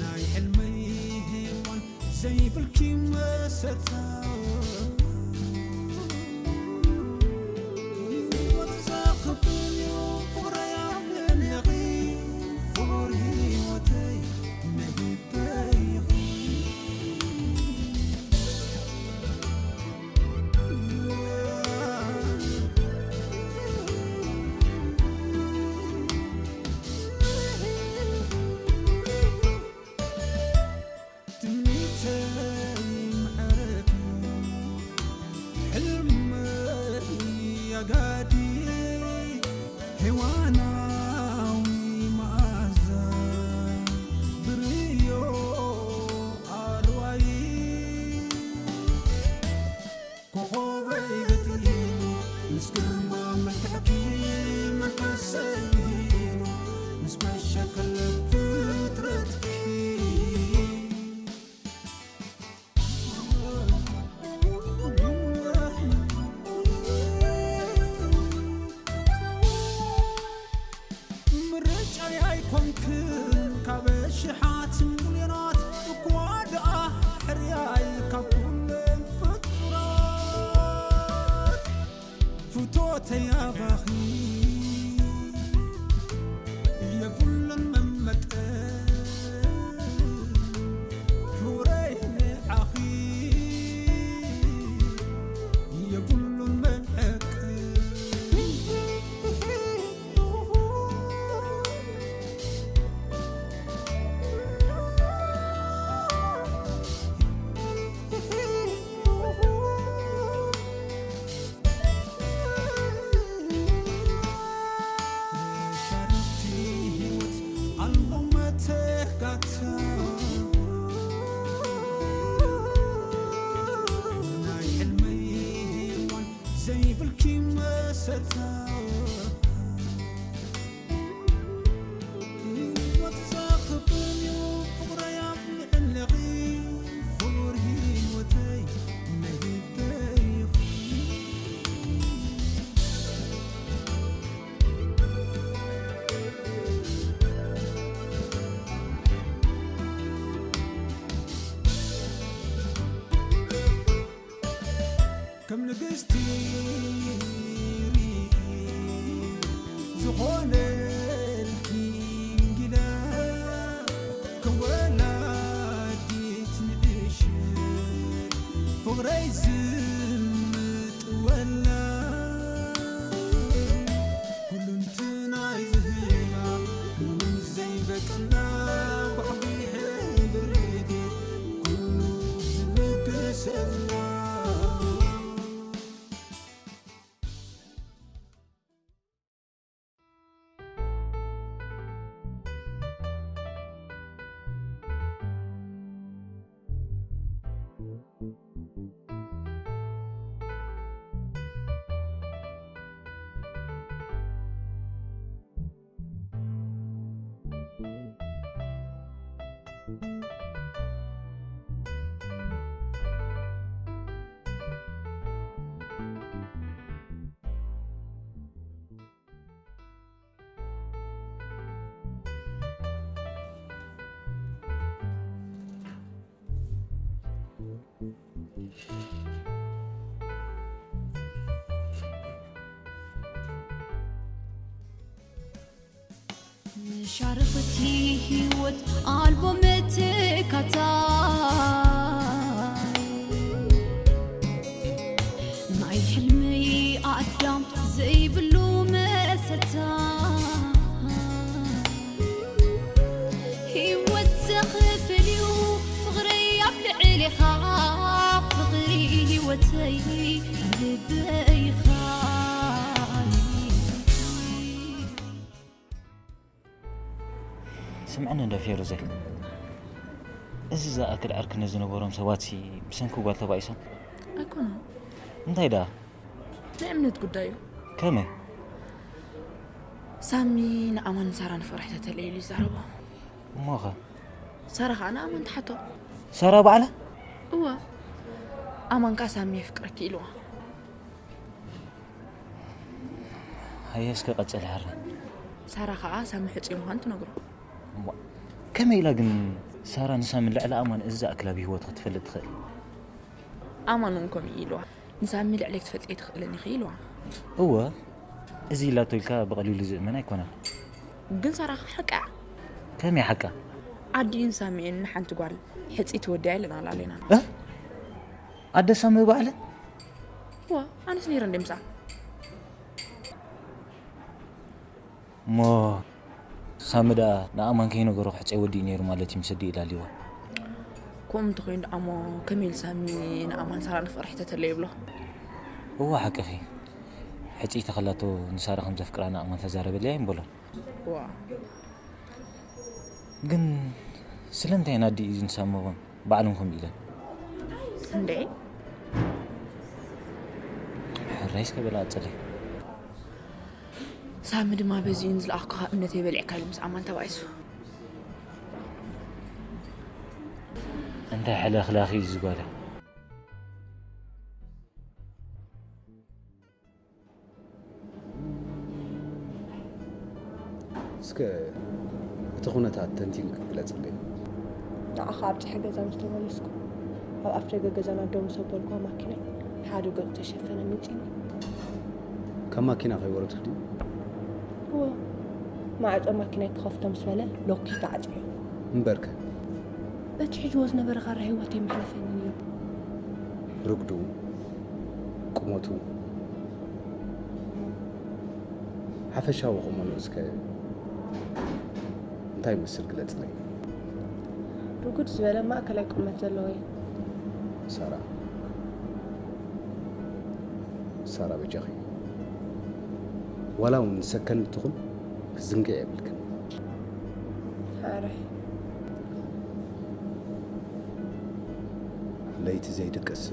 ናይ ሕልመይ ሄዋን ዘይብልኪ መሰታ ህይወት ዘኽብን እዩ ፍቕረይ ኣብልዕሌኺ ፍቕሪ ህይወተይ ነሂበይኺ ትምኒተይ ምዕረግ ሕልመይ ኣጋዲ ሄዋናዊ መኣዛ ብርዮ ኣርዋይ ኮኾበይ በጢኑ ምስ ግርማ መልክዕኪ መንፈሰይ ሂኑ ምስ መሸከለ ፍጥረትኪ ምርጫይ ኣይኮንክን ካብ ሽሓት ሚልዮናት እኳ ደኣ ሕርያይ ካብ ኩለን ፍጡራት ፍቶተይ ኣባኺ የብሉን መመጠን ክብረይ ንዓኺ የብሉን መዕቀን ሻረቲ ህይወት ኣልቦ መተካእታ ናይ ሕልመይ ሄዋን ዘይብልኪ መሰታ ህይወት ዘኽብን እዩ ፍቕረይ ኣብ ልዕሌኺ ፍቕሪ ህይወተይ ነሂበይኺ ከም ንግስቲ ርኢ ዝኾነልኪ እንግዳ ከም ወላዲት ንእሽት ፍቕረይ ዝምጥወላ ኩሉንትናይ ዝህባ ምንም ዘይበቀላ ባሕሪ ሕብሪ ኩሉ ዝልግሰላ መሻርኽቲ ህይወት ኣልቦ መተካእታይ ናይ ሕልመይ ኣዳም ዘይብሉ መሰታ ህይወት ዘኽፍል እዩ ፍቕረይ ኣብ ልዕሌኻ ፍቕሪ ህይወተይ ልበይኻ ስምዕኒ እንዶ ፌሩዘ፣ እዚ ዝኣክል ዕርክነት ዝነበሮም ሰባትሲ ብሰንኪ ጓል ተባኢሶም? ኣይኮነን። እንታይ ደኣ? ናይ እምነት ጉዳይ እዩ። ከመይ? ሳሚ ንኣማን ሳራን ፍቕሪ ተተለየሉ ይዛረቦ። እሞኸ? ሳራ ኸኣ ንኣማን ትሓቶ። ሳራ ባዕላ? እወ። ኣማን ከኣ ሳሚ የፍቅረኪ ኢልዋ። ኣየ እስከ ቀጽል ሕረ። ሳራ ከዓ ሳሚ ሕፁ ምዃኑ ትነግሮ። እሞ፣ ከመይ ኢላ ግን ሳራ ንሳሚ ልዕሊ ኣማን እዚ ዝኣክላ ብህይወት ክትፈልጥ ትኽእል? ኣማን እውን ከምኡ ኢልዋ። ንሳሚ ልዕለይ ክትፈልጥ ኣይትኽእልን ኢኺ ኢልዋ። እወ፣ እዚ ኢላቶ ኢልካ ብቐሊሉ ዝእመን ኣይኮነን። ግን ሳራ ከዓ ሓቃ እያ። ከመይ ሓቃ? ኣዲኡን ሳሚኤን ንሓንቲ ጓል ሕፂ ትወድያ ኢለና ላለና። እ? ኣደ ሳሚ ባዕለን? ዋ ኣነስ ነይረ እንደ ምሳ እሞ ሳሚ ደኣ ንኣማን ከይነገሮ ክሕፀይ ወዲኡ ነይሩ ማለት እዩ ምስ ኣዲኡ ኢላ ኣሊዋ። ከምኡ እንተኮይኑ ደኣ እሞ ከመይ ኢሉ ሳሚ ንኣማን ሳራ ንፍቅሪ ሕተተለ ይብሎ? እዋ ሓቅኺ። ሕፅይ ተኸላቶ ንሳራ ከም ዘፍቅራ ንኣማን ተዛረበለያ ይንበሎ። ዋ ግን ስለምንታይ ናዲ እዩ ንሳሚ ኾን ባዕሎም ከም ኢለን እንዴ ሕራይ እስከ በላ ኣፀለይ። ሳሚ ድማ በዚኡ ንዝለኣኽኩኻ እምነተይ በሊዕካ ኢሉ ምስ ኣማን ተባኢሱ። እንታይ ሕለኽላኺ እዩ ዝጓለ። እስከ እቲ ኩነታት ተንቲንኪ ግለፅለይ። ንዓኻ ኣብ ጭሕሪ ገዛ ምስ ተመለስኩ ኣብ ኣፍደገ ገዛና ደው ምስ ኣበልኩዋ ማኪናይ ሓደ ገፁ ተሸፈነ መፂኒ። ካብ ማኪና ከይወረድኪ ድዩ? እወ፣ ማዕፆ ማኪናይ ክኸፍቶ ምስ በለ ሎኪ ተዓፅዮ። እምበርከ በቲ ሒዝዎ ዝነበረ ካራ ህይወተይ ምሓለፈኒ ነይሩ። ርጉዱ፣ ቁመቱ፣ ሓፈሻዊ ቁመንኡ እስከ እንታይ ይመስል ግለፅለይ። ርጉድ ዝበለ ማእከላይ ቁመት ዘለዎ እዩ። ሳራ ሳራ በጃኺ ዋላ እውን ሰከንድ ትኹን ክትዝንግዕ የብልክን። ሓራይ ለይቲ ዘይድቅስ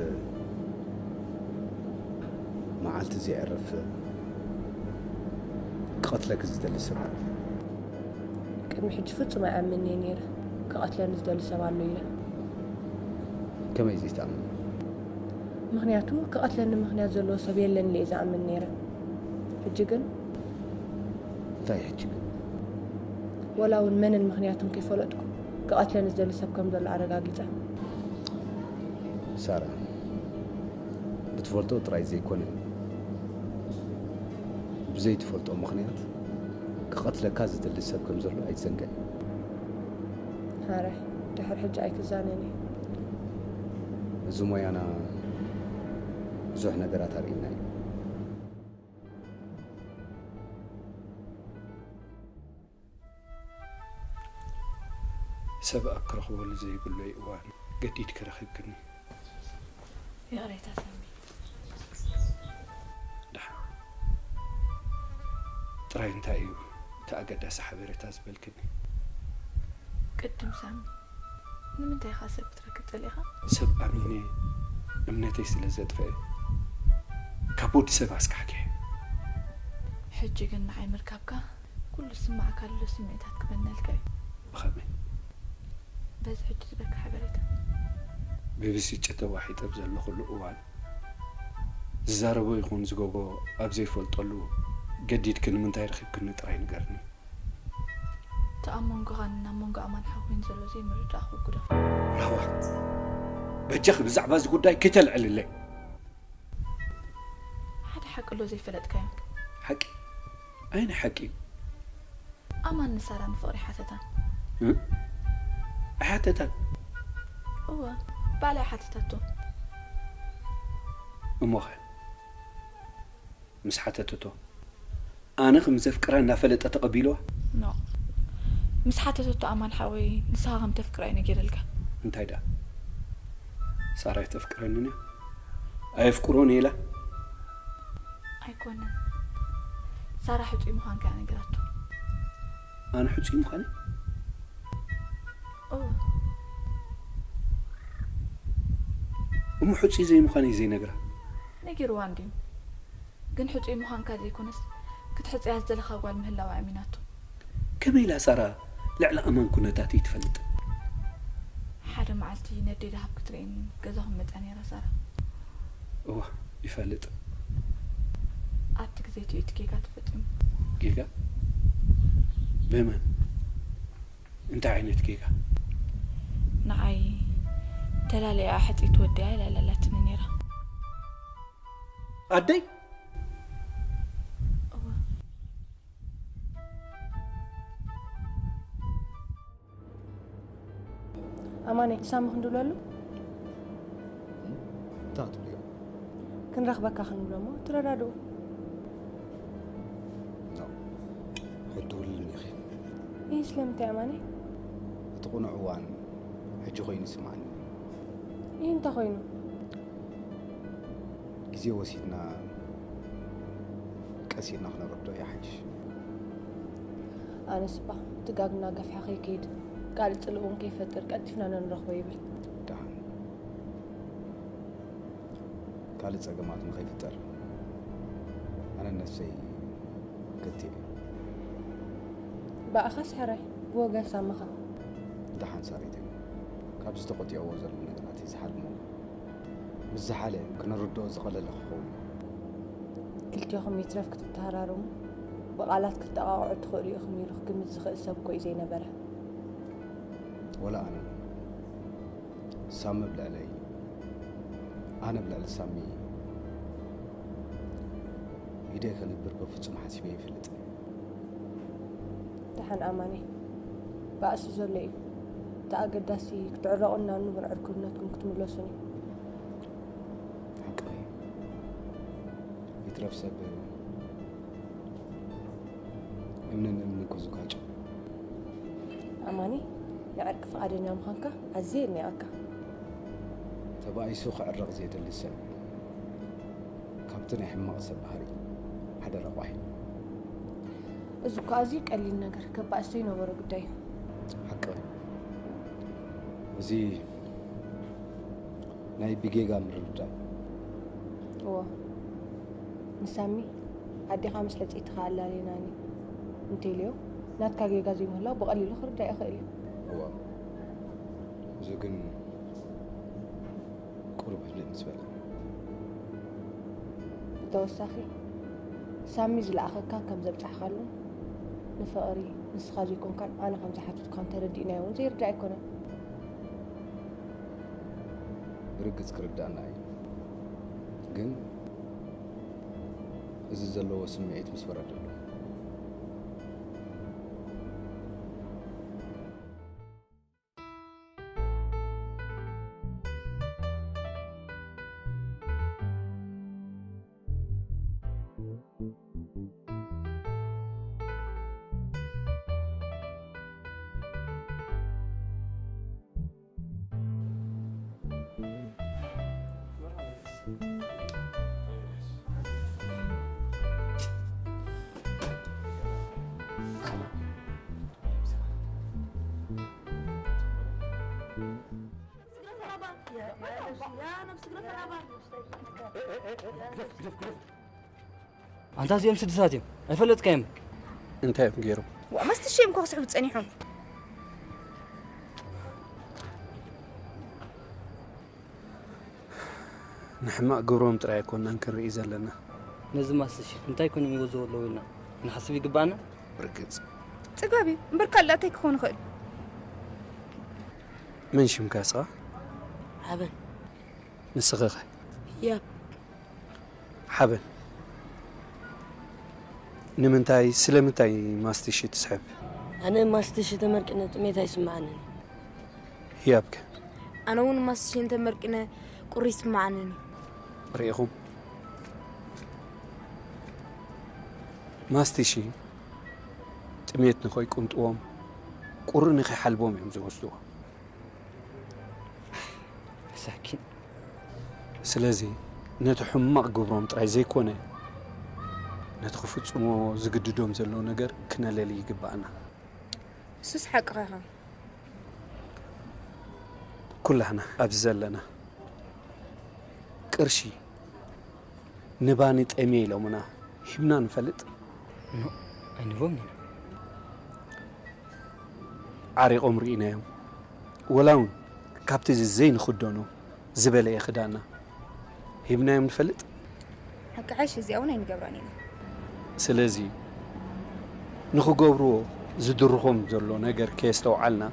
መዓልቲ ዘየዕርፍ ክቐትለኪ ዝደሊ ሰብ ኣሎ። ቅድሚ ሕጂ ፍጹም ኣይኣምንን እየ ነይረ ክቐትለኒ ዝደሊ ሰብ ኣሎ ኢለ። ከመይ ዘይትኣምኒ? ምኽንያቱ ክቐትለኒ ምኽንያት ዘለዎ ሰብ የለን ኢለ እየ ዝኣምን ነይረ። ሕጂ ግን እንታይ ሕጂ ግን? ወላ እውን መንን ምኽንያቱን ከይፈለጥኩ ክቐትለኒ ዝደሊ ሰብ ከም ዘሎ ኣረጋጊጸ። ሳራ፣ ብትፈልጦ ጥራይ ዘይኮነ ብዘይትፈልጦ ምኽንያት ክቐትለካ ዝደሊ ሰብ ከም ዘሎ ኣይትዘንግዕ። ሓራይ ድሕሪ ሕጂ ኣይክዛነን እየ። እዚ ሞያና ብዙሕ ነገራት ኣርእዩና እዩ። ሰብ ኣብ ክረኽበሉ ዘይብለይ እዋን ገዲድኪ ረኺብክኒ። ይቕሬታ ሳሚ። ደሓን ጥራይ እንታይ እዩ እቲ ኣገዳሲ ሓበሬታ ዝበልክኒ? ቅድም ሳሚ፣ ንምንታይ ኢኻ ሰብ ክትረክብ ጸሊእኻ? ሰብ ኣሚነ እምነተይ ስለ ዘጥፈአ ካብ ወዲ ሰብ ኣስካሕኪሐ። ሕጂ ግን ንዓይ ምርካብካ ኩሉ ዝስማዓካ ዘሎ ስምዒታት ክበነልካ እዩ። ብኸመይ? በዚ ሕጂ ዝበካ ሓበሬታ። ብብስጭት ተዋሒጠ ኣብ ዘለኹሉ እዋን ዝዛረቦ ይኹን ዝገብሮ ኣብ ዘይፈልጠሉ ገዲድኪ ንምንታይ ረኺብክኒ ጥራይ ንገርኒ። እቲ ኣብ መንጎኻን ኣብ መንጎ ኣማን ሓዊን ዘሎ ዘይምርድዳእ ክውግዶ። ራህዋ በጃኺ ብዛዕባ እዚ ጉዳይ ከይተልዕልለይ። ሓደ ሓቂ ኣሎ ዘይፈለጥካዮ። ሓቂ? ኣየናይ ሓቂ እዩ? ኣማን ንሳራ ንፍቕሪ ሓተታ። እ? ኣይሓተታን? እወ፣ ባዕላ ሓቲታቶ። እሞኸ ምስ ሓተትቶ ኣነ ከም ዘፍቅራ እናፈለጠ ተቐቢልዋ? ኖ፣ ምስ ሓተተቶ ኣማን ሓወይ ንስኻ ከም ተፍቅራ እዩ ነጊረልካ። እንታይ ደኣ ሳራ ተፍቅረኒ እያ? ኣየፍቅሮን እየ ኢላ? ኣይኮነን፣ ሳራ ሕጹይ ምዃንካ እያ ነጊራቶ። ኣነ ሕጹይ ምዃነይ? እወ። እሞ ሕጹይ ዘይምዃነይ ዘይነግራ? ነጊርዋ እንድዩ፣ ግን ሕጹይ ምዃንካ ዘይኮነስ ክትሕጽያ ዝደለኻ ጓል ምህላዋ ኣሚናቶ። ከመይ ኢላ ሳራ ልዕሊ ኣማን ኩነታተይ ትፈልጥ? ሓደ መዓልቲ ነደይ ደሃብ ክትርእየኒ ገዛኹም መጻ ነይራ ሳራ። እዋ ይፈልጥ። ኣብቲ ግዜ እቲኡ እቲ ጌጋ ተፈጺሙ። ጌጋ? ብመን? እንታይ ዓይነት ጌጋ? ንዓይ ተላልያ ሕጽይቲ ወዲኣ ኢላ ኣላላትኒ ነይራ። ኣደይ? እወ። ኣማነ፣ ሳሚ ክንድውለሉ? እንታይ ክትብልዮ? ክንረኽበካ ክንብሎ እሞ ትረዳድኡ። ኖ፣ ክትድውልልኒ ኢኺ። ይህ ስለምንታይ ኣማነ? እቲ ቁኑዕ እዋን ሕጂ ኮይኑ ይስማዓኒ። ይህ እንታይ ኮይኑ? ግዜ ወሲድና ቀስ ኢልና ክነረድኦ ይሓይሽ። ኣነስ እባ እቲ ጋግና ገፊሓ ከይከይድ፣ ካልእ ጽልእ እውን ከይፈጥር ቀልጢፍና ነንረኽቦ ይብል። ደሓን ካልእ ጸገማት ንኸይፍጠር ኣነ ነፍሰይ ከትየ። ብኣኻስ ሕራይ፣ ብወገን ሳምኻ። ደሓን ሳሪተይ፣ ካብዚ ተቆጢዐዎ ዘለኹ ነገራት እየ ዝሓልሞ። ምስ ዝሓለ ክነርድኦ ዝቐለለ ክኸውን እዩ። ክልቴኹም ይትረፍ ክትተሃራረሙ፣ ብቓላት ክትጠቓቕዑ ትኽእሉ ኢኹም ኢሉ ክግምት ዝኽእል ሰብ እኮ እዩ ዘይነበረ። ወላ ኣነ እውን። ሳሚ ኣብ ልዕለይ፣ ኣነ ኣብ ልዕሊ ሳሚ ኢደይ ከንብር በፍጹም ሓሲበ ኣይፈልጥን። ደሓን ኣማኒ፣ ባእሲ ዘሎ እዩ። እቲ ኣገዳሲ ክትዕረቑን ናብ ንቡር ዕርክነትኩም ክትምለሱን እዩ። ሓቅኺ። ይትረፍ ሰብ እምንን እምንን እኮ ዝጋጮ። ኣማኒ፣ ንዕርቂ ፍቓደኛ ምዃንካ ኣዝየ የድንቐካ። ተባኢሱ ክዕረቕ ዘይደሊ ሰብ ካብቲ ናይ ሕማቕ ሰብ ባህሪ ሓደ ረቋሒ። እዚ እኮ ኣዝዩ ቀሊል ነገር፣ ከባእስ ዘይነበሮ ጉዳይ እዩ። ሓቂ እዩ። እዚ ናይ ብጌጋ ምርድዳእ። እወ፣ ንሳሚ ኣዴኻ ምስ ሕጽይትኻ ኣላልየናኒ እንተኢልዮ፣ ናትካ ጌጋ ዘይምህላው ብቐሊሉ ክርዳእ ይኽእል እዩ። እወ፣ እዚ ግን ቁሩብ ህድእ ምስ በለ። ብተወሳኺ፣ ሳሚ ዝለኣኸካ ከም ዘብጻሕካሉን ንፍቕሪ ንስኻ ዘይኮንካን ኣነ ከም ዝሓተትካን ተረዲእናዮ እውን ዘይርዳእ ኣይኮነን። ብርግጽ ክርዳእና እዩ፣ ግን እዚ ዘለዎ ስምዒት ምስ ወረደሉ። ኣንታ እዚኦም ስድሳት እዮም ኣይፈለጥካዮም። እንታይ እዮም ገይሮም? ዋ ማስትሽ እዮም እኮ ክስሕቡ ጸኒሖም። ንሕማቕ ግብሮም ጥራይ ኣይኮናን ክንርኢ ዘለና። ነዚ ማስትሽ እንታይ ኮን ይወዘው ኣለዉ ኢልና ክንሓስብ ይግባና። ብርግጽ ጽጋብ እዩ እምበር ካልእ እንታይ ክኸውን ይኽእል? መን ሽምካ እስኻ? ሓበን ንስኺ ኸ? ያብ ሓበን ንምንታይ ስለምንታይ ማስትሽ ትስሕብ? ኣነ ማስትሽ ተመርቅነ ጥሜት ኣይስምዓንን። ህያብከ? ኣነ እውን ማስትሽ እንተመርቅነ ቁሪ ይስምዓንን እዩ። ርኢኹም? ማስትሽ ጥሜት ንኸይቁንጥዎም ቁሪ ንኸይሓልቦም እዮም ዝወስድዎ። መሳኪን ስለዚ ነቲ ሕማቕ ግብሮም ጥራይ ዘይኮነ ነቲ ክፍጽሞ ዝግድዶም ዘሎ ነገር ክነለሊ ይግባኣና። እሱስ ሓቅኻ ኢኻ። ኩላህና ኣብዚ ዘለና ቅርሺ ንባኒ ጠምየ ኢሎምና ሂብና ንፈልጥ? ኖ ኣይንቦም ኢና። ዓሪቖም ርኢናዮም። ወላ እውን ካብቲ ዘይንኽደኖ ዝበለየ ክዳና ሂብናዮም ንፈልጥ? ሓቂ ሓሽ እዚኣ እውን ኣይንገብራን ኢና። ስለዚ ንኽገብርዎ ዝድርኾም ዘሎ ነገር ከየስተውዓልና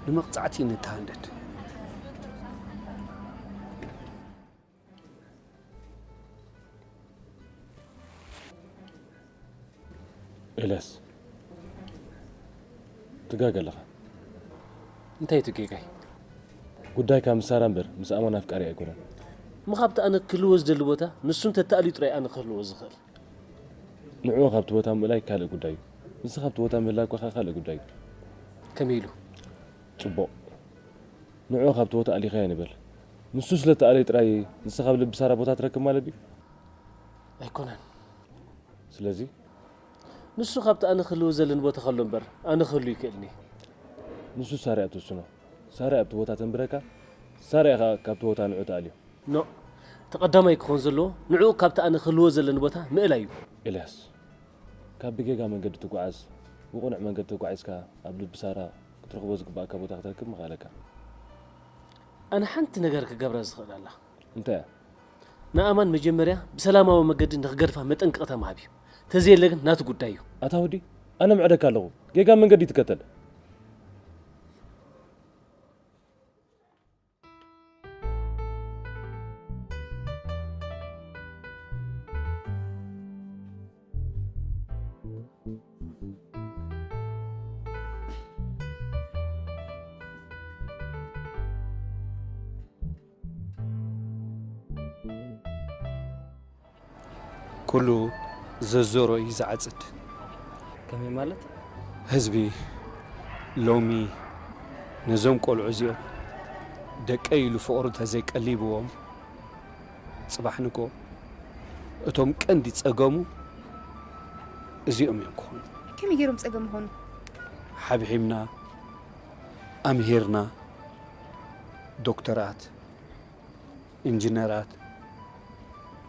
ንመቕጻዕቲ ንተሃንደድ። ኤልያስ፣ ትጋገ ኣለኻ። እንታይ እቲ ጌጋይ? ጉዳይካ ምስ ሳራ እምበር ምስ ኣማን ኣፍቃሪ ኣይኮነን። እሞ ካብቲ ኣነ ክህልዎ ዝደሊ ቦታ ንሱ እንተተኣልዩ ጥራይ ኣነ ክህልዎ ዝኽእል። ንዕኡ ካብቲ ቦታ ምእላይ ካልእ ጉዳይ እዩ። ንስኻ ኣብቲ ቦታ ምህላውካ ከኣ ካልእ ጉዳይ እዩ። ከመይ ኢሉ? ጽቡቕ። ንዕኡ ካብቲ ቦታ ኣሊኻዮ ንበል። ንሱ ስለ እተኣለየ ጥራይ ንስኻ ኣብ ልቢ ሳራ ቦታ ትረክብ ማለት ድዩ? ኣይኮነን። ስለዚ? ንሱ ካብቲ ኣነ ክህልው ዘለኒ ቦታ ከሎ እምበር ኣነ ክህሉ ይክእልኒ። ንሱ ሳራ እያ ትውስኖ። ሳራ እያ ኣብቲ ቦታ ተንብረካ፣ ሳራ እያ ከኣ ካብቲ ቦታ ንዕኡ ተኣልዮ። ኖ፣ እቲ ቀዳማይ ክኾን ዘለዎ ንዕኡ ካብቲ ኣነ ክህልዎ ዘለኒ ቦታ ምእላይ እዩ። ኤልያስ፣ ካብ ብጌጋ መንገዲ ትጓዓዝ፣ ብቕኑዕ መንገዲ ተጓዒዝካ ኣብ ልቢ ሳራ ክትረኽቦ ዝግባኣካ ቦታ ክትረክብ ምኽኣለካ። ኣነ ሓንቲ ነገር ክገብራ ዝኽእል ኣላ። እንታይ እያ? ንኣማን መጀመርያ ብሰላማዊ መገዲ ንኽገድፋ መጠንቀቕታ ምሃብ እዩ። ተዘየለ ግን ናቱ ጉዳይ እዩ። ኣታ ወዲ፣ ኣነ ምዕደካ ኣለኹ። ጌጋ መንገዲ ትከተል። ኩሉ ዘዞሮ እዩ ዝዓጽድ። ከመይ ማለት? ህዝቢ ሎሚ ነዞም ቆልዑ እዚኦም ደቀይ ኢሉ ፍቕሩ እንተዘይቀሊብዎም፣ ጽባሕ ንግሆ እቶም ቀንዲ ጸገሙ እዚኦም እዮም ክኾኑ። ከመይ ገይሮም ጸገም ይኾኑ? ሓብሒብና፣ ኣምሂርና፣ ዶክተራት፣ ኢንጂነራት፣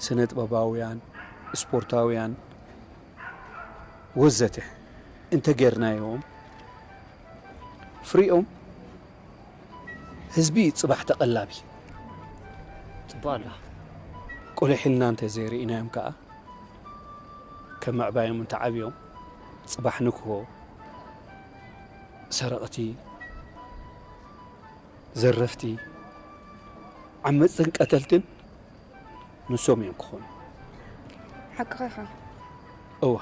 ስነ ጥበባውያን፣ ስፖርታውያን ወዘተ እንተጌርናዮም፣ ፍሪኦም ህዝቢ ጽባሕ ተቐላቢ። ጽቡቕ ኣላ። ቆሊሕና እንተዘይርኢናዮም ከኣ፣ ከም ምዕባዮም እንተዓብዮም፣ ጽባሕ ንግሆ ሰረቕቲ፣ ዘረፍቲ፣ ዓመጽትን ቀተልትን ንሶም እዮም ክኾኑ። ሓቅኻ ኢኻ። እዋ፣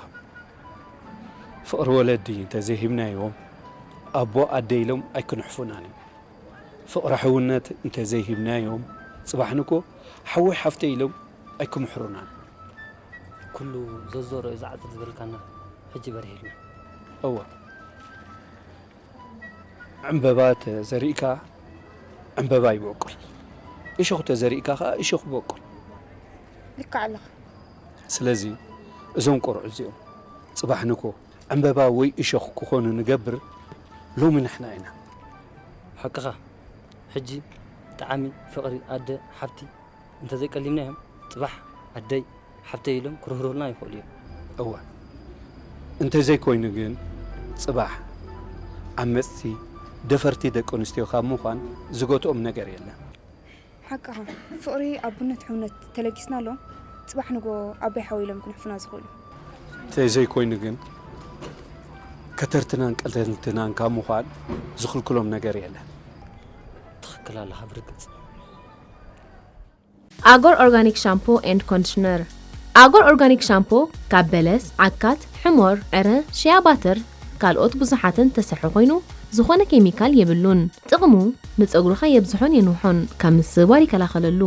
ፍቕሪ ወለዲ እንተዘይሂብናዮም፣ ኣቦ ኣደ ኢሎም ኣይክንሕፉናን እዮም። ፍቕሪ ሕውነት እንተዘይሂብናዮም፣ ጽባሕ ንግሆ ሓወይ ሓፍተይ ኢሎም ኣይክምሕሩናን። ኩሉ ዘዞሮ እዩ ዝዓጽድ ዝበልካና ሕጂ በሪህልና። እወ፣ ዕምበባ ተዘሪእካ ዕምበባ ይቦቅል፣ እሾኽ ተዘሪእካ ከኣ እሾኽ ይቦቅል። ልክዕ ኣለኻ። ስለዚ እዞም ቆርዑ እዚኦም ጽባሕ ንግሆ ዕምበባ ወይ እሾኽ ክኾኑ ንገብር ሎሚ ንሕና ኢና። ሓቅኻ። ሕጂ ጠዓሚ ፍቕሪ ኣደ ሓብቲ እንተዘይቀሊምናዮም፣ ጽባሕ ኣደይ ሓብተይ ኢሎም ክርህሩልና ይኽእሉ እዮም። እወ፣ እንተዘይኮይኑ ግን ጽባሕ ዓመጽቲ፣ ደፈርቲ ደቂ ኣንስትዮ ካብ ምዃን ዝገትኦም ነገር የለን። ሓቅኻ፣ ፍቕሪ ኣቡነት ሕውነት ተለጊስናሎም፣ ጽባሕ ንግሆ ኣቦይ ሓወይ ኢሎም ክንሕፉና ዝኽእሉ። እንተዘይኮይኑ ግን ከተርትናን ቀተልትናን ካብ ምዃን ዝኽልክሎም ነገር የለን። ትኽክል ኣለኻ ብርግጽ። ኣጎር ኦርጋኒክ ሻምፖ ኤንድ ኮንዲሽነር። ኣጎር ኦርጋኒክ ሻምፖ ካብ በለስ፣ ዓካት፣ ሕሞር፣ ዕረ፣ ሽያ ባተር ካልኦት ብዙሓትን ተሰርሐ ኮይኑ ዝኾነ ኬሚካል የብሉን። ጥቕሙ ንፀጉርኻ የብዝሖን የንውሖን፣ ካብ ምስባር ይከላኸለሉ።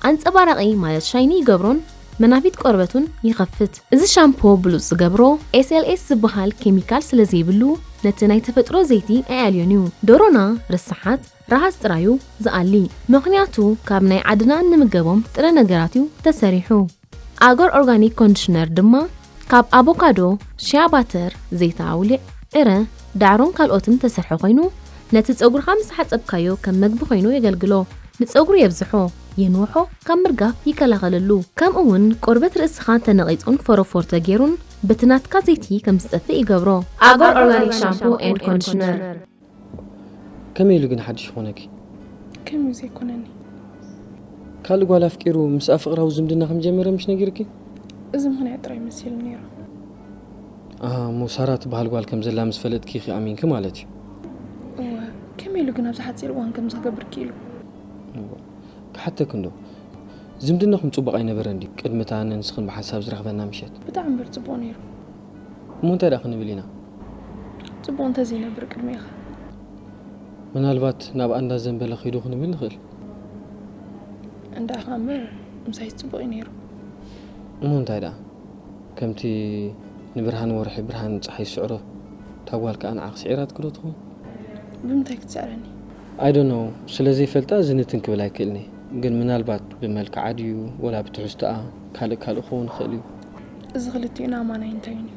ኣንፀባራቒ ማለት ሻይኒ ይገብሮን መናፊት ቆርበት እውን ይኸፍት። እዚ ሻምፖ ብሉፅ ዝገብሮ ኤስ ኤል ኤስ ዝበሃል ኬሚካል ስለዘይብሉ ነቲ ናይ ተፈጥሮ ዘይቲ ኣየዕልዮን እዩ። ደሮና ርስሓት ረሃፅ ጥራዩ ዝኣሊ፣ ምኽንያቱ ካብ ናይ ዓድና እንምገቦም ጥረ ነገራት እዩ ተሰሪሑ። ኣገር ኦርጋኒክ ኮንዲሽነር ድማ ካብ ኣቮካዶ፣ ሽያ ባተር፣ ዘይቲ ኣውሊዕ፣ ዕረ፣ ዳዕሮን ካልኦትን ተሰርሐ ኮይኑ ነቲ ፀጉርኻ ምስ ሓፀብካዮ ከም መግቢ ኮይኑ የገልግሎ። ንፀጉሪ የብዝሖ፣ የንውሖ፣ ካብ ምርጋፍ ይከላኸለሉ። ከምኡ እውን ቆርበት ርእስኻ ተነቒፁን ፎሮፎር ተገይሩን በቲ ናትካ ዘይቲ ከም ዝጠፍእ ይገብሮ። ኣገር ኦርጋኒክ ሻምፖ ኤንድ ኮንዲሽነር። ከመይ ኢሉ ግን ሓድሽ ይኾነኪ? ከመይ ዘይኮነኒ? ካልእ ጓል ኣፍቂሩ ምስኣ ፍቕራዊ ዝምድና ከም ጀመረ ምሽ ነጊርኪ? እዚ ምኽንያት ጥራይ መሲሉ ነይሩ። ኣሃ፣ እሞ ሳራ ትበሃል ጓል ከም ዘላ ምስ ፈለጥኪ ኢኺ ኣሚንኪ ማለት እዩ። እወ፣ ከመይ ኢሉ ግን ኣብዚ ሓፂር እዋን ከምዚ ክገብር ክኢሉ? እዋ፣ ክሓተኪ እንዶ፣ ዝምድናኹም ፅቡቕ ኣይነበረን ድዩ? ቅድሚ እታ ኣነ ንስኽን ብሓንሳብ ዝረኽበና ምሸት። ብጣዕሚ እምበር ፅቡቕ ነይሩ። እሞ እንታይ ደኣ ክንብል ኢና? ፅቡቕ እንተዘይነብር ቅድሜኻ። ምናልባት ናብ ኣንዳ ዘንበለ ኺዱ ክንብል ንኽእል። እንዳ ኣኻ እምበር ምሳይ ፅቡቕ እዩ ነይሩ። እሞ እንታይ ደኣ? ከምቲ ንብርሃን ወርሒ ብርሃን ፀሓይ ዝስዕሮ፣ እታ ጓል ከኣ ንዓኺ ስዒራትኪ ዶ ትኸውን? ብምንታይ ክትስዕረኒ? I don't know፣ ስለ ዘይፈልጣ ዝንትን ክብል ኣይክእልን እየ። ግን ምናልባት ብመልክዓ ድዩ ወላ ብትሕዝቶኣ፣ ካልእ ካልእ ክኸውን ይኽእል እዩ። እዚ ክልቲኡ ንኣማናይ እንታይ እዩ?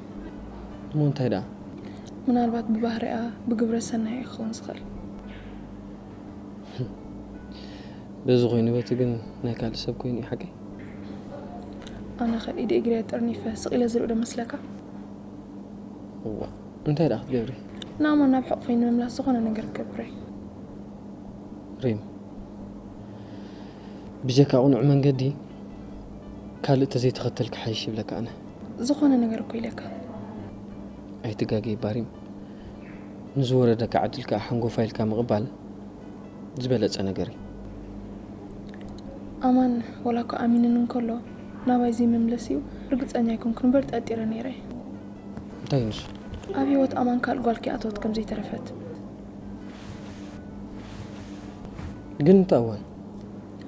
እሞ እንታይ ደኣ? ምናልባት ብባህሪኣ ብግብረ ሰናይ እዩ ክኸውን ዝኽእል። በዚ ኮይኑ በቲ ግን ናይ ካልእ ሰብ ኮይኑ እዩ ሓቀይ። ኣነኸ ኢደ እግሪ ጠርኒፈ ስቕ ኢለ ዝርኢ ዶ መስለካ? እዋ፣ እንታይ ደኣ ክትገብሪ? ንኣማን ናብ ሕቑፈይ ንምምላስ ዝኾነ ነገር ክገብረ። ሪም፣ ብጀካ ቅኑዕ መንገዲ ካልእ ተዘይተኸተልካ ሓይሽ ይብለካ ኣነ። ዝኾነ ነገር እኮ ኢለካ። ኣይትጋገይ ባሪም፣ ንዝወረደካ ዕድል ከዓ ሓንጎፋ ኢልካ ምቕባል ዝበለፀ ነገር እዩ። ኣማን ወላ እኮ ኣሚንን እንከሎ ናባይ ዘይምምለስ እዩ ርግፀኛ ኣይኮንኩን እምበር ጠርጢረ ነይረ። እንታይ ንሱ? ኣብ ህይወት ኣማን ካልእ ጓል ከይኣተወት ከም ዘይተረፈት። ግን እንታይ እዋን?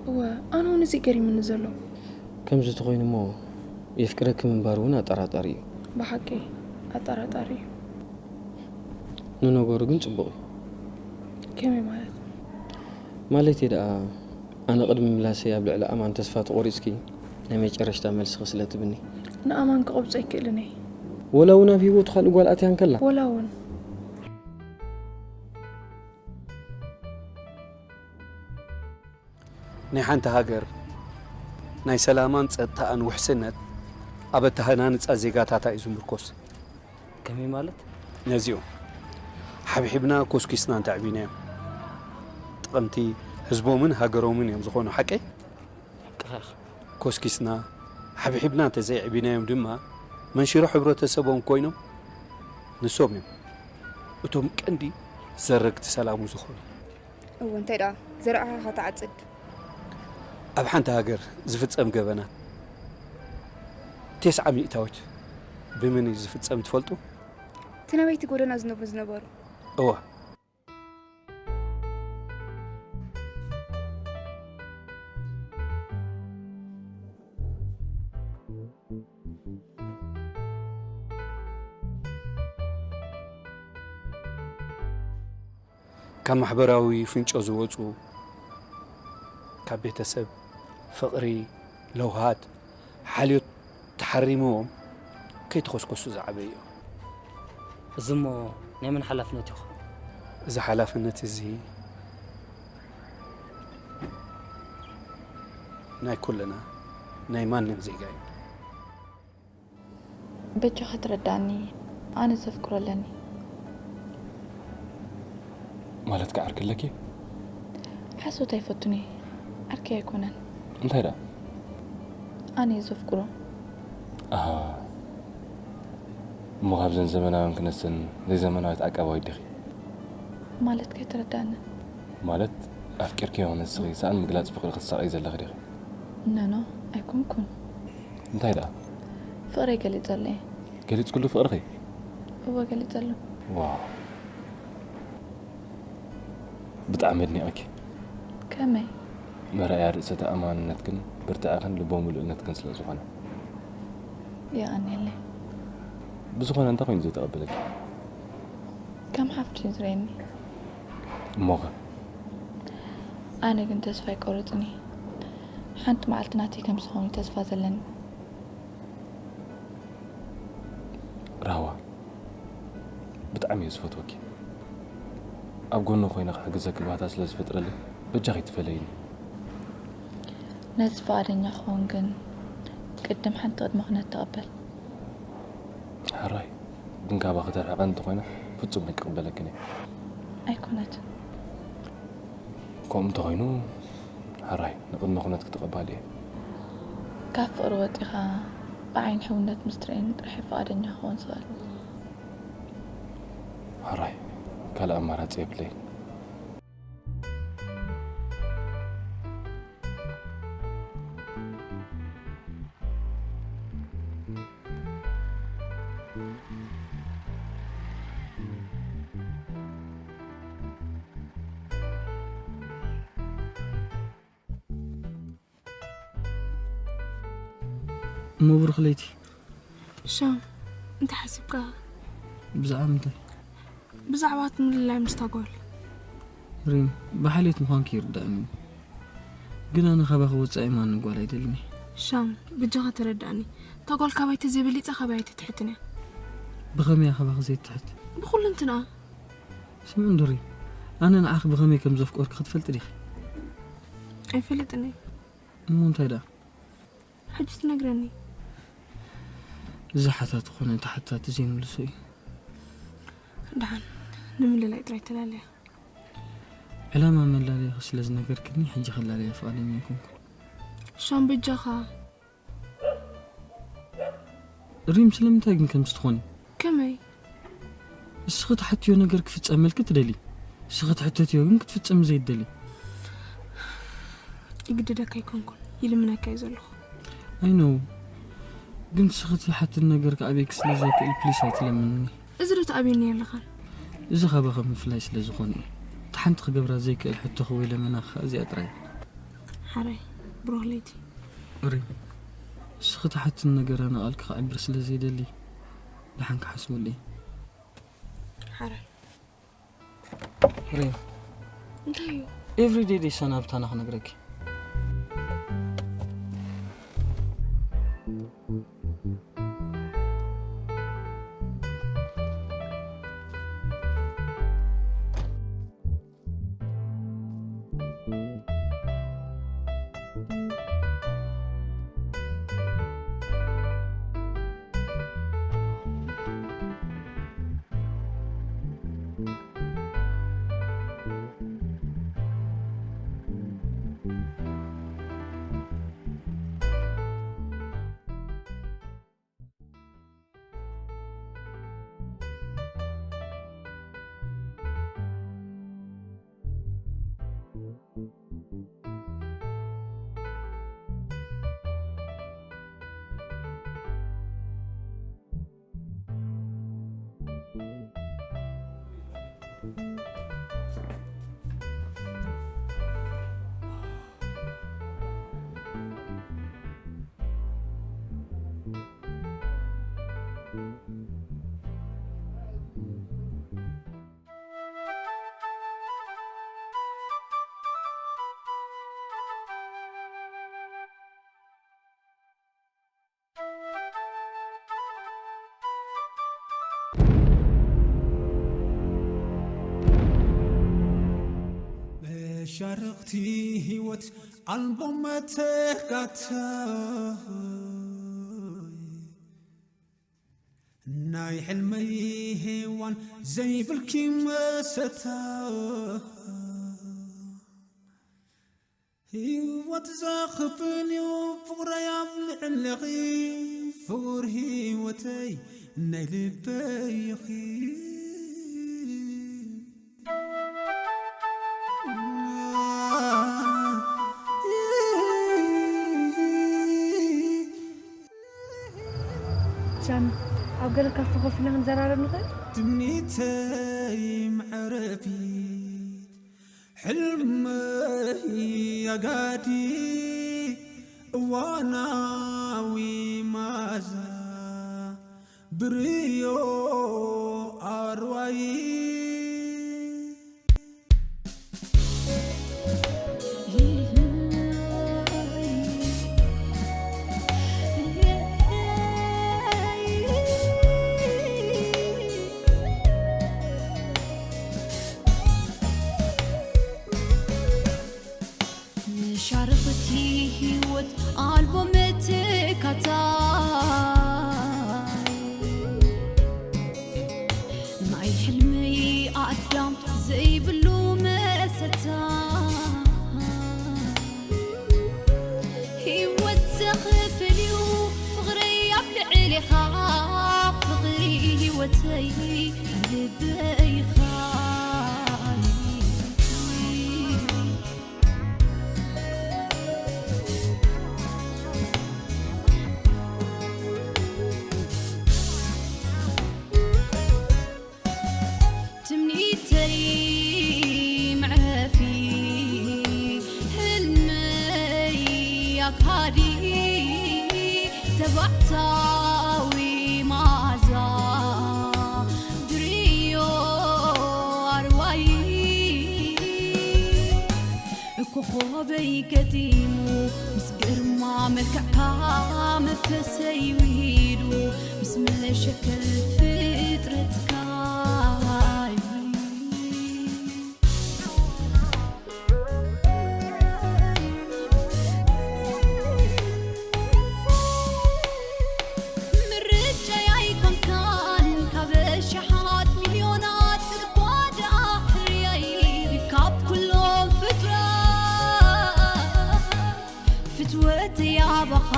እወ፣ ኣነ እውን እዚ ገሪምኒ ዘሎ። ከምዚ ተኾይኑ እሞ የፍቅረኪ ምንባሩ እውን ኣጠራጣሪ እዩ። ብሓቂ ኣጠራጣሪ እዩ። ንነገሩ ግን ፅቡቕ እዩ። ከመይ ማለት? ማለተይ ደኣ ኣነ ቅድሚ ምላሰይ ኣብ ልዕሊ ኣማን ተስፋ ተቖሪፅኪ ናይ መጨረሽታ መልስኺ ስለ ትብኒ። ንኣማን ክቐብጾ ኣይክእልን እየ። ወላ እውን ኣብ ህይወቱ ካልእ ጓል ኣትያ እንከላ። ወላ እውን ናይ ሓንቲ ሃገር ናይ ሰላማን ጸጥታኣን ውሕስነት ኣብ ኣተሃናንጻ ዜጋታታ እዩ ዝምርኮስ። ከመይ ማለት? ነዚኦም ሓብሒብና ኮስኪስና እንተዕቢናዮም ጠቐምቲ ህዝቦምን ሃገሮምን እዮም ዝኾኑ። ሓቀይ? ሓቅኻ ኢኻ። ኮስኪስና ሓብሒብና እንተዘይዕቢናዮም ድማ መንሽሮ ሕብረተሰቦም ኮይኖም ንሶም እዮም እቶም ቀንዲ ዘረግቲ ሰላሙ ዝኾኑ። እወ እንታይ ደኣ ዘርኣኻ ኢኻ ትዓጽድ። ኣብ ሓንቲ ሃገር ዝፍጸም ገበናት ተስዓ ሚእታዊት ብመን እዩ ዝፍጸም ትፈልጡ? እቲ ነበይቲ ጎደና ዝነብሩ ዝነበሩ። እወ። ካብ ማሕበራዊ ፍንጮ ዝወፁ፣ ካብ ቤተሰብ ፍቕሪ፣ ለውሃት፣ ሓልዮት ተሓሪምዎም ከይተኾስኮሱ ዝዓበዩ እዮም። እዚ እሞ ናይ መን ሓላፍነት ይኸውን? እዚ ሓላፍነት እዚ ናይ ኩልና፣ ናይ ማንም ዜጋ እዩ። በጃኻ ትረዳእኒ፣ ኣነ ዘፍቅሮ ኣለኒ። ማለት ከ ዓርኪ ኣለኪ? ሓሶት ኣይፈቱን እየ፣ ዓርከይ ኣይኮነን። እንታይ ደኣ? ኣነ እየ ዘፍቅሮ። ኣሃ። እሞ ካብዘን ዘመናውያን ክነሰን ዘይዘመናዊት ዓቃባዊት ዲኺ? ማለት ከይተረዳእኒ። ማለት ኣፍቂርክዮ ንስኺ ሰኣን ምግላጽ ፍቕሪ ክትሳቐይ ዘለኺ ዲኺ? ኖኖ፣ ኣይኮንኩን። እንታይ ደኣ? ፍቕረይ ገሊጸለይ። ገሊጽኩሉ ፍቕርኺ? እወ ገሊጸሉ። ዋው። ብጣዕሚ ኣድኒቐኪ። ከመይ? መርኣያ ርእሰ ተኣማንነትክን ብርትዐኽን ልበ ሙሉእነትክን ስለ ዝኾነ። የቐንየለይ። ብዝኾነ እንታይ ኮይኑ ዘይተቐበለኪ? ከም ሓፍቲ እዩ ዝርእየኒ። እሞኸ? ኣነ ግን ተስፋ ኣይቆርጽን እየ። ሓንቲ መዓልቲ ናተይ ከም ዝኸውን እዩ ተስፋ ዘለኒ። ራህዋ፣ ብጣዕሚ እየ ዝፈትወኪ። ኣብ ጎኒ ኮይነ ክሕግዘኪ ባህታ ስለ ዝፈጥረለይ በጃኺ ትፈለይኒ። ነዚ ፍቓደኛ ክኸውን ግን ቅድም ሓንቲ ቅድመ ኩነት ተቐበል። ሕራይ፣ ግን ካባኺ ተርሕቐ እንተኾይነ ፍጹም ኣይቅበለክን እየ። ኣይኮነትን። ከምኡ እንተኾይኑ ሕራይ ንቅድመ ኩነት ክተቐባል እየ። ካብ ፍቕሪ ወጺኻ ብዓይኒ ሕውነት ምስ ትርእየኒ ጥራሕ እየ ፍቓደኛ ክኸውን ዝኽእል። ሕራይ፣ ካልእ ኣማራጺ የብለይን። እሞ ብሩኽ ለይቲ። ሻም፣ እንታይ ሓሲብካ? ብዛዕባ ምንታይ? ብዛዕባ እቲ ምልላይ ምስታ ጓል። ሪም፣ ብሓልዮት ምዃንኪ ይርዳእኒ። ግን ኣነ ካባኺ ወጻኢ ማንም ጓል ኣይደልን እየ። ሻም፣ ብጃኻ ተረዳእኒ። እታ ጓል ካባይ ተዘይበሊጻ ካባይ ኣይትትሕትን እያ። ብኸመይ እያ ካባኺ ዘይትትሕት? ብኹሉ እንትንኣ። ስምዒ እንዶ ሪም፣ ኣነ ንዓኺ ብኸመይ ከም ዘፍቀርኩ ክትፈልጢ ዲኺ? ኣይፈልጥን እየ። እሞ እንታይ ደኣ? ሕጂ ትነግረኒ? እዚ ሓታቲ ኮነ ተሓታቲ ዘይምልሶ እዩ። ደሓን ንምልላይ ጥራይ ተላለያ። ዕላማ መላለይኺ ስለ ዝነገርክኒ፣ ሕጂ ክላለያ ፍቓደኛ ኣይኮንኩን። ሻም በጃኻ። ሪም፣ ስለምንታይ ግን ከምዚ ትኾኒ? ከመይ? እስኺ ትሓትዮ ነገር ክፍጸመልኪ ትደሊ፣ እስኺ ትሕተትዮ ግን ክትፍጽም ዘይትደሊ። ይግድደካ ኣይኮንኩን፣ ይልምነካ እዩ ዘለኹ። ኣይ ኖው፣ ግን እስኺ ትሓትኒ ነገር ክኣብየኪ ስለ ዘይክእል ፕሊስ ኣይትለምንኒ። እዚ ዶ ትኣብየኒ ኣለኻን? እዚ ካባኺ ምፍላይ ስለ ዝኾነ እዩ። እቲ ሓንቲ ክገብራ ዘይክእል ሕቶኺ ወይ ለመናኺ ከኣ እዚኣ ጥራይ እያ። ሓራይ፣ ብሩኽ ለይቲ። ሪም፣ እስኺ ትሓትኒ ነገር ኣነ ቃልኪ ክዕብር ስለ ዘይደሊ፣ ደሓን ክሓስበሉ እየ። ሓራይ። ሪም። እንታይ እዩ? ኤቭሪዴይ ደይ ሰናብታ ኣነ ክነግረኪ። መሻርኽቲ ህይወት ኣልቦ መተካእታ፣ ናይ ሕልመይ ሄዋን ዘይብልኪ መሰታ። ህይወት ዘኽፍል እዩ ፍቕረይ ኣብ ልዕለኺ፣ ፍቕር ህይወተይ ናይ ልበይ ኢኺ። ሻም፣ ኣብ ገለ ካፈ ኮፍ ኢልና ክንዘራረብ ንኽእል? ትምኒተይ መዕረፊ፣ ሕልመይ ኣጋዲ፣ እዋናዊ ማዛ ብርዮ ኣርዋይ። መሻርኽቲ ህይወት ኣልቦ መተካእታ፣ ናይ ሕልመይ ኣዳም ዘይብሉ መሰታ። ህይወት ዘኽፍል እዩ ፍቕረይ ኣብ ልዕሌኻ፣ ፍቕሪ ህይወት ተይ ልበይ ኻሊ ትምኒተይ መዕረፊ ህልመይ ኣካዲ ተባዕታዊ መዓዛ ድርዮ ኣርዋይ ኮኾበይ ገጢሙ ምስ ግርማ መልክዕካ መንፈሰይ ውሂዱ ምስ መሸከል ፍጥረትካ ምርጫይ ኣይኮንካን ካብ ኣሽሓት ሚልዮናት እኳ ደኣ ሕርያይ ካብ ኩሎም ፍጥረት ፍትወተይ ኣባኻ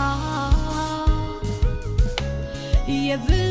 የብል